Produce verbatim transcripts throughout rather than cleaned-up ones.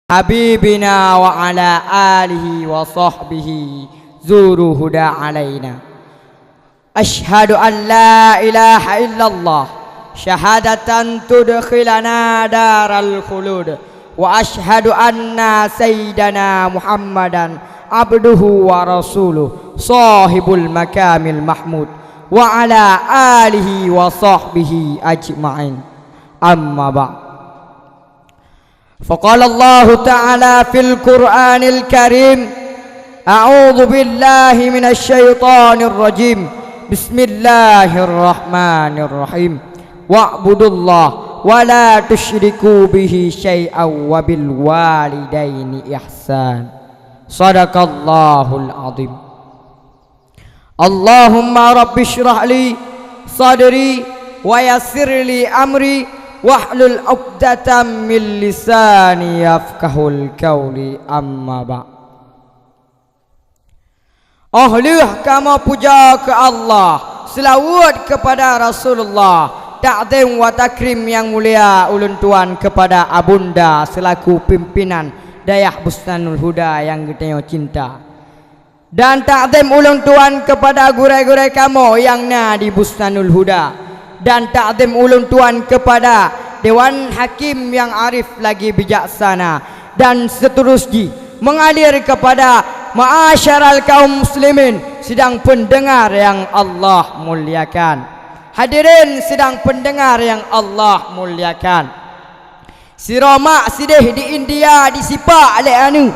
حبيبنا وعلى آله وصحبه زوروا هدى علينا. أشهد أن لا إله إلا الله شهادة تدخلنا دار الخلود، وأشهد أن سيدنا محمدا عبده ورسوله صاحب المقام المحمود، وعلى آله وصحبه أجمعين. أما بعد، فقال الله تعالى في القرآن الكريم: أعوذ بالله من الشيطان الرجيم. بسم الله الرحمن الرحيم. واعبدوا الله ولا تشركوا به شيئا وبالوالدين إحسانا. صدق الله العظيم. اللهم رب اشرح لي صدري ويسر لي أمري واحلل عقدة من لساني يفقهوا قولي. أما بعد. Óh lheueh kamoe puja keu Allah, seulaweuet keupada Rasulullah, takzim wa takrim nyang mulia ulôn tuan keupada Abunda seulaku pimpinan Dayah Bustanul Huda nyang geutanyoe cinta. Dan takzim ulôn tuan keupada gurée-gurée kamoe nyang na di Bustanul Huda. Dan takzim ulôn tuan keupada Dewan Hakim nyang arif lagi bijaksana. Dan seuterus jih, meungalir keupada ma'asyaral kaum muslimin sidang peundeungar nyang Allah muliakan. Hadirin sidang peundeungar nyang Allah muliakan. Sidroe mak sideh di India jisipak lé aneuk,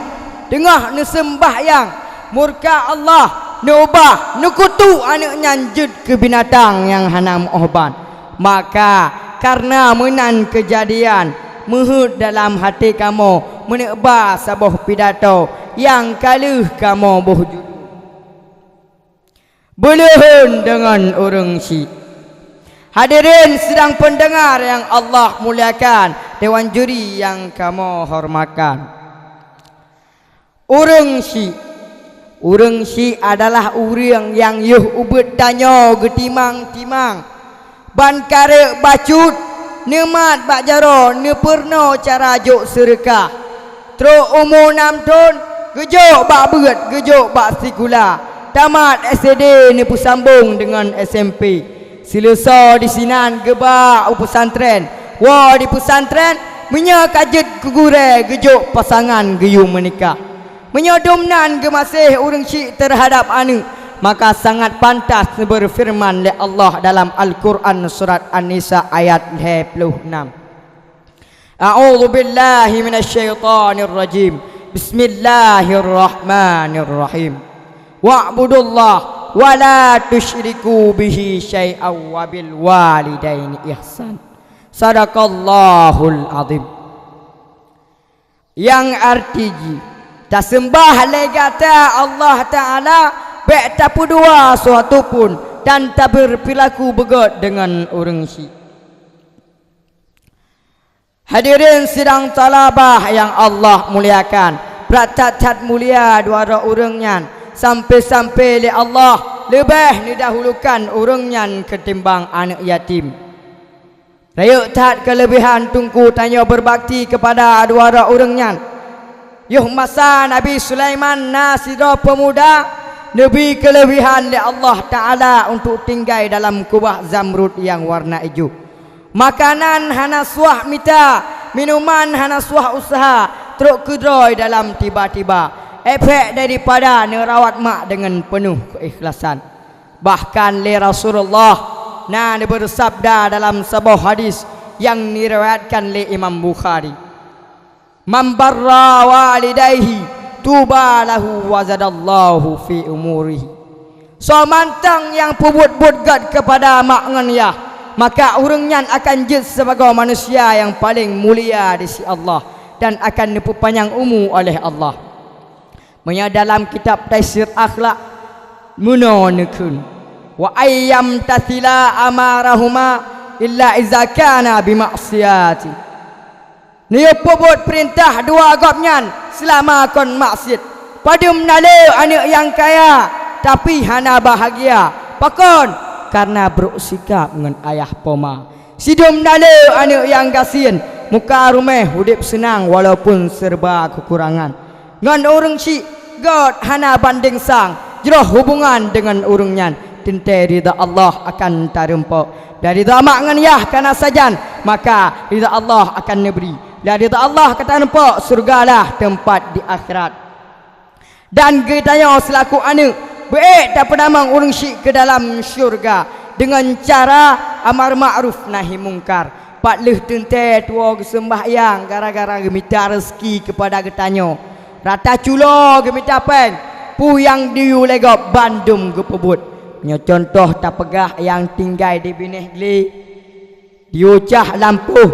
teungoh neuseumbahyang, murka Allah neuubah, neukutuk aneuk nyan jeuet keu binatang nyang hana meuóh ban. Maka, kareuna meunan keujadian, meuheuet dalam até kamoe meuneuk ba saboh pidato nyang ka lheueh kamoe boh judul. Beuleuheun deungon ureuëng syiek. Hadirin sidang peundeungar nyang Allah muliakan, dewan juri nyang kamoe hormatkan. Ureuëng syiek. Ureuëng syiek adalah ureuëng nyang yoh ubeuet tanyoe geutimang-timang. Ban kareuek bacut, neumat bak jaroe, neupeurunoe cara jok seureukah. Trok umu nam thon, geujok bak beuet, geujok bak sikula. Tamat S D neupeusambong deungon S M P. Seuleusoe disinan geuba u peusantren. Woe di peusantren, meunyoe ka jeuet keu gurée geujok pasangan geuyue meunikah. Meunyoe dum nan geumaséh ureuëng syiek teuhadab aneuk, maka sangat pantas neubeurfeureuman lé Allah dalam Al-Qur'an surat An-Nisa ayat lhée ploh nam. A'udzu billahi minasy syaithanir rajim. Bismillahirrahmanirrahim. Wa'budullah wa la tusyriku bihi syai'an wa bil walidaini ihsan. Sadaqallahul azim. Nyang arti jih, taseumbah lé gata Allah Ta'ala, bék tapeudua suatu pun, dan tabeurpilaku beugét deungon ureuëng syiek. Hadirin sidang talabah nyang Allah muliakan, brat that-that mulia dua droe ureuëng nyan, sampai-sampai lé Allah leubeh neudahulukan ureuëng nyan ketimbang aneuk yatim. Rayeuk that keuleubehan teungku tanyoe beurbakti keupada dua droe ureuëng nyan. Yoh masa Nabi Sulaiman na sidroe peumuda, neubri keuleubehan lé Allah Ta'ala untuk tinggai dalam kubah zamrud nyang warna ijo. Makanan hana suah mita, minuman hana suah useuha, trok keudroe dalam tiba-tiba. Efek daripada neurawat mak deungon peunoh keuikhlasan. Bahkan lé Rasulullah na neubeusabda dalam saboh hadis nyang neuriwayatkan lé Imam Bukhari, "Man barra walidaihi tuba lahu wa zadallahu fi umurihi." Soe mantong nyang peubuet buet gét keupada mak ngon yah, maka ureuëng nyan akan jeuet sibagoe manusia nyang paleng mulia di sisi Allah dan akan neupeupanyang umu oleh Allah. Meunyoe dalam kitab Taisir Akhlak, meunoe neukheun, "Wa ayyam tasila amarahuma illa iza kana bimaksiati." Neuyue peubuet peurintah dua gobnyan seulama kon maksiet. Padum na le aneuk nyang kaya, tapi hana bahagia. Pakon? Kareuna brok sikap ngon ayah poma. Sidum na le aneuk nyang gasien, muka ruméh udép seunang walaupun serba kekurangan. Ngon ureuëng syik gét hana bandeng sang, jroh hubungan deungon ureuëng nyan, teuntée ridha Allah akan tareumpok. Dan ridha mak ngon yah kana sajan, maka ridha Allah akan neubri. Dan ridha Allah ka tareumpok, syeuruga lah teumpat di akhirat. Dan geutanyoe seulaku aneuëk, beuék tapeudamong ureuëng syik keu dalam syeuruga deungon cara amar ma'ruf nahi mungkar. Pat lheueh teuntée tuwoe geuseumbahyang gara-gara geumita reuseuki keupada geutanyoe. Rata culo geumita péng, peue nyang diyue lé gob bandum geupeubuet. Nyoe cuntoh tapeugah nyang tinggai di binéh glé. Diyue cah lampôh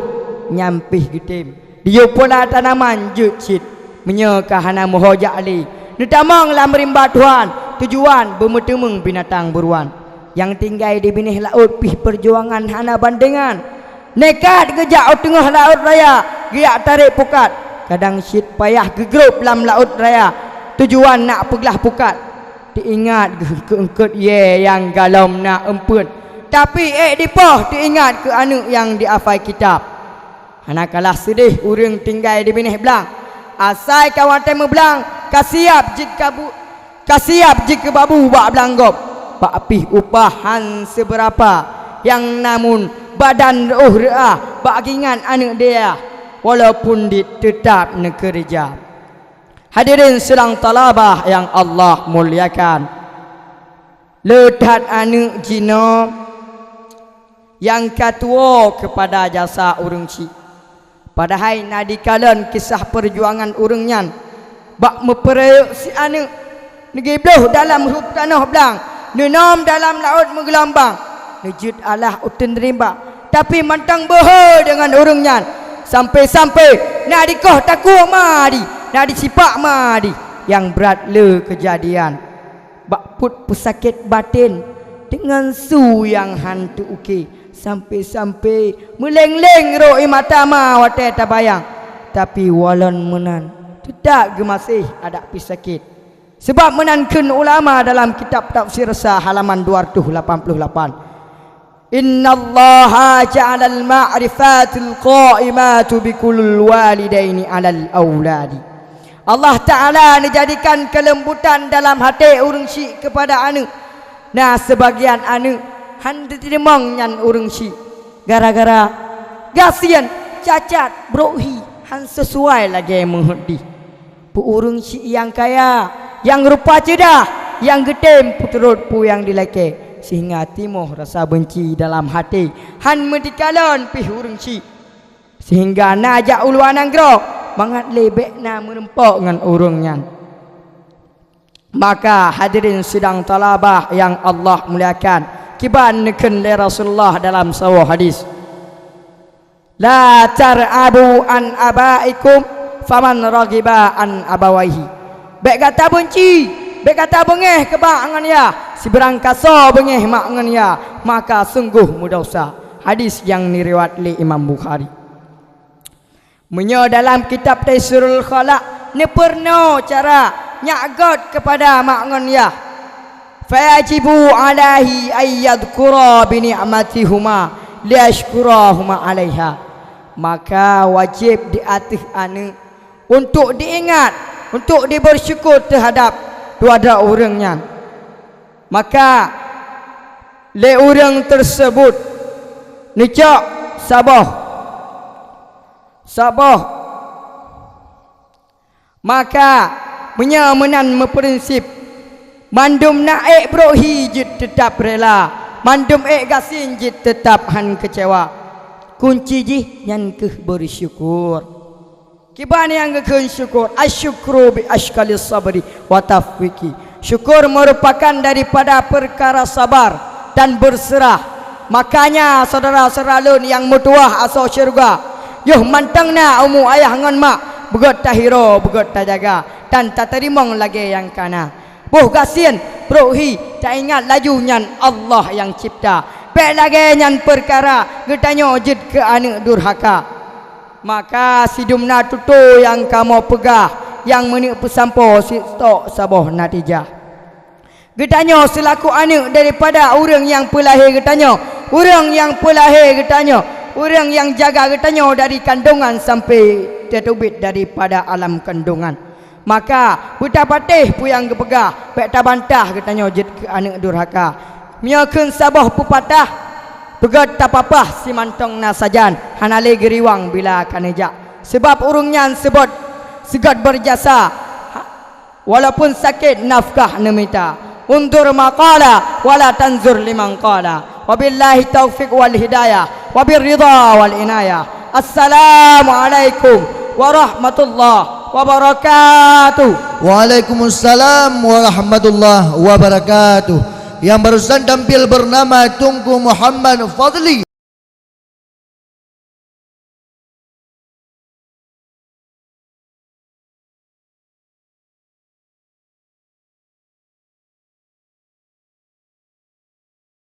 nyan pih geutem. Diyue pula tanaman jeuet cit. Meunyoe ka hana meuho jak lé, neutamong lam rimba Tuhan, tujuan beumeuteumeung binatang buruan. Nyang tinggai di binéh laôt pih peujuangan hana bandengan. Nekat geujak u teungoh laôt raya, geujak tarek pukat. Kadang cit payah geugrôb lam laôt raya, tujuan nak peuglah pukat. Teuingat geuh keu eungkôt yée nyang galom na eumpeuet, tapi ék dipoh teuingat keu aneuëk nyang diafai kitab. Hana kalah seudeh ureuëng tinggai di binéh blang. Asai ka watée meublang, ka siab jeuet kabu-, ka siab jeuet keu babu bak blang gob. Bak pih upah han seubeurapa, nyang namun badan reuôh reuah bak gingat aneuëk dayah, walaupun dit teutab neukeureuja. Hadirin sidang thalabah nyang Allah muliakan, le that aneuëk jinoe nyang ka tuwoe keupada jasa ureuëng syik. Padahai na dikalon kisah peujuangan ureuëng nyan bak meupeurayek si aneuëk, neugibloh dalam rup tanoh blang, neunom dalam laôt meugeulumbang, neujeuet alah uteuen rimba, tapi mantong beuhe deungon ureuëng nyan, sampai-sampai na dikoh takue ma di, na disipak ma di, nyang brat le keujadian. Bak peuet peusakét baten deungon su nyang han teu-uke, sampai-sampai meuleng-leng rhot ie mata ma watée tabayang. Tapi walon meunan, teutab geumaséh adak pih sakét. Sabab meunan kheun ulama dalam kitab Tafsir Sa halaman dua ratus lapan puluh lapan, "Innallaha ja'alal ma'rifatil qa'imatu bikulul walidaini 'alal auladi." Allah Ta'ala neujadikan keulembutan dalam até ureuëng syik keupada aneuëk. Na seubagian aneuëk han teurimong nyan ureuëng syik, gara-gara gasien, cacat, brok hi, han sisuai lagée meuheuét dih. Peu ureuëng syik nyang kaya, nyang rupa ceudah, nyang geutem peuturot peue nyang dilakée, seuhingga timoh rasa beunci dalam até, han meudikalon pih ureuëng syik. Seuhingga na jak u luwa nanggroe, mangat lé bék na meurumpok ngon ureuëng nyan. Maka hadirin sidang thalabah nyang Allah muliakan, kiban neukheun lé Rasulullah dalam saboh hadis, "La targhabu an abaikum, faman raghiba an abawaihi." Bék gata beunci, bék gata beungéh keu mak ngon yah, sibarang kasoe beungéh mak ngon yah, maka sunggoh meudesya. Hadis nyang neuriwayat lé Imam Bukhari. Meunyoe dalam kitab Taisirul Khalaq neupeurunoe cara nyang göt keupada mak ngon yah, "Fayajibu alaihi ayyadzkura bi ni'matihuma liyasykurahuma alaiha." Maka wajéb di ateueh aneuëk untuk diingat, untuk dibeursyukur teuhadab dua droe ureuëng nyan. Maka lé ureuëng teuseubut neucok saboh, saboh. Maka meunyoe meunan meuprinsip, mandum na ék brok hi jeuet teutab rela, mandum ék gasien jeuet teutab han keucewa. Kunci jih nyan kheueh beusyukur. Kiban nyang geukheun syukur, asyukru bi asykalis sabri wa tafwiki. Syukur merupakan daripada peukara sabar dan berserah. Makanya, syedara-syedara lôn nyang meutuwah asoe syeuruga, yoh mantong na umu ayah ngon mak, beugöt tahiro, beugöt tajaga, dan tateurimong lagée nyang kana. Boh gasien, brok hi, taingat laju nyan Allah nyang cipta. Bék lagée nyan peukara geutanyoe jeuet keu aneuëk durhaka. Maka sidum na tutoe nyang kamoe peugah nyang meuneuk peusampoe sitok saboh natijah. Geutanyoe seulaku aneuëk daripada ureuëng nyang peulahé geutanyoe, ureuëng nyang peulahé geutanyoe, Ureuëng nyang jaga geutanyoe dari kandungan sampai teuteubiet daripada alam kandungan. Maka, beutapatéh peue nyang geupeugah, bék tabantah geutanyoe jeuet keu aneuëk durhaka. Meunyoe kheun saboh peupatah, peugét tapapah simantong na sajan, hana lé geuriwang bila ka neujak. Sabab ureuëng nyan seubot seugét beujasa, ha-, walaupun sakét nafkah neumita. Unzur ma qala, wa la tanzur liman qala. Wabillahi taufiq wal hidayah. Wabirridha wal inayah. Assalamualaikum warahmatullahi wabarakatuh. Waalaikumsalam warahmatullahi wabarakatuh. Yang barusan tampil bernama Teungku Muhammad Fadli.